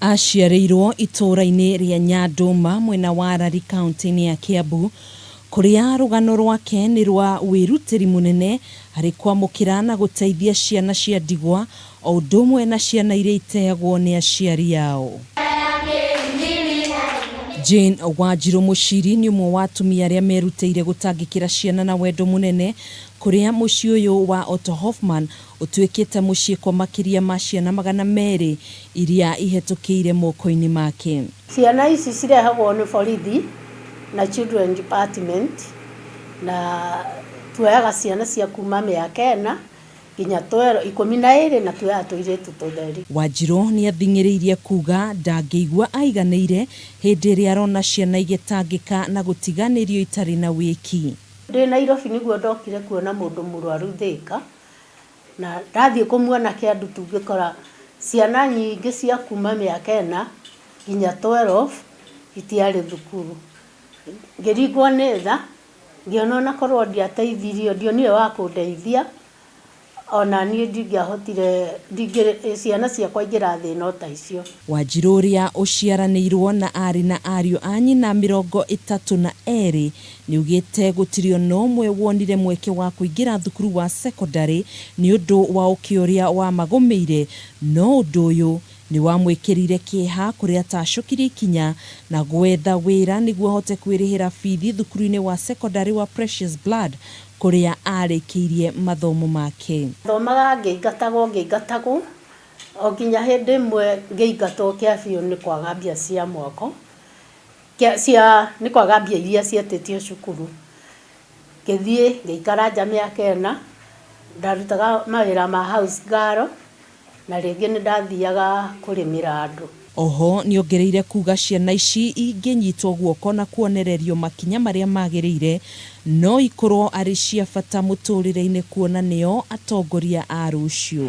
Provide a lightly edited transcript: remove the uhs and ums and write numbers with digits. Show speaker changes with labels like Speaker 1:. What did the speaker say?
Speaker 1: Aciarĩirwo itũũra-inĩ rĩa Nyandũma mwena wa Rari kaunti-inĩ ya Kiambu kũrĩa rũgano rwake nĩ rwa wĩrutĩri mũnene harĩ kwamũkĩra na gũteithia ciana cia ndigwa o ũndũ ũmwe na ciana iria iteagwo nĩ aciari ao. Jane Wanjirũ Mũciri nĩ ũmwe wa atumia arĩa merutĩire gũtangĩkĩra ciana na wendo mũnene kũrĩa mũciĩ ũyũ wa Otto Hoffman ũtuĩkĩte mũciĩ kwa makĩria ma ciana 200 iria ihetũkĩire moko-inĩ make.
Speaker 2: Ciana ici cirehagwo nĩ borithi na children department, na tuoyaga ciana cia kuma mĩaka 4 nginya 12 na tuoyaga tũirĩtu tũtheri.
Speaker 1: Wanjirũ nĩathing'ĩrĩirie kuga ndangĩigua aiganĩire hĩndĩ ĩrĩa arona ciana igĩtangĩka na gũtiganĩrio itarĩ na wĩki.
Speaker 2: Ndĩ Nairobi nĩguo ndokire kuona mũndũ mũrwaru Thĩka, na ndathiĩ kũmuona Kĩandutu ngĩkora ciana nyingĩ cia kuma mĩaka 4 nginya 12 itiarĩ thukuru. Ngĩringwo nĩ tha, ngĩona ona korwo ndiateithirio, ndionire wa kũndeithia, ona niĩ ndingĩahotire, ciana ciakwa ingĩrathĩna o ta icio.
Speaker 1: Wanjirũ ũrĩa ũciaranĩirwo na aarĩ na ariũ a nyina 32 nĩaugĩte gũtirĩ ona ũmwe wonire mweke wa kũingĩra thukuru wa cekondarĩ nĩ ũndũ wa ũkĩa ũrĩa wamagũmĩire, no ũndũ ũyũ nĩ wamwĩkĩrire kĩeha kũrĩa atacokirie ikinya na gwetha wĩra nĩguo ahote kwĩrĩhĩra bithi thukuru-inĩ wa cekondarĩ wa Precious Blood kũrĩa arĩkĩirie mathomo make.
Speaker 2: Thomaga ngĩingatagwo ngĩingatagwo o nginya hĩndĩ ĩmwe ngĩingatwo kĩa biũ nĩ kwaga mbia cia mwako, cia nĩ kwaga mbia iria cietĩtio cukuru. Ngĩthiĩ ngĩikara nja mĩaka 4, ndarutaga mawĩra ma house girl na rĩngĩ nĩ ndathiaga kũrĩmĩra andũ.
Speaker 1: Oho nĩongereire kuga ciana ici ingĩnyitwo guoko na kuonererio makinya marĩa magĩrĩire no ikorwo arĩ cia bata mũtũrĩre-inĩ kuona nĩo atongoria a rũciũ.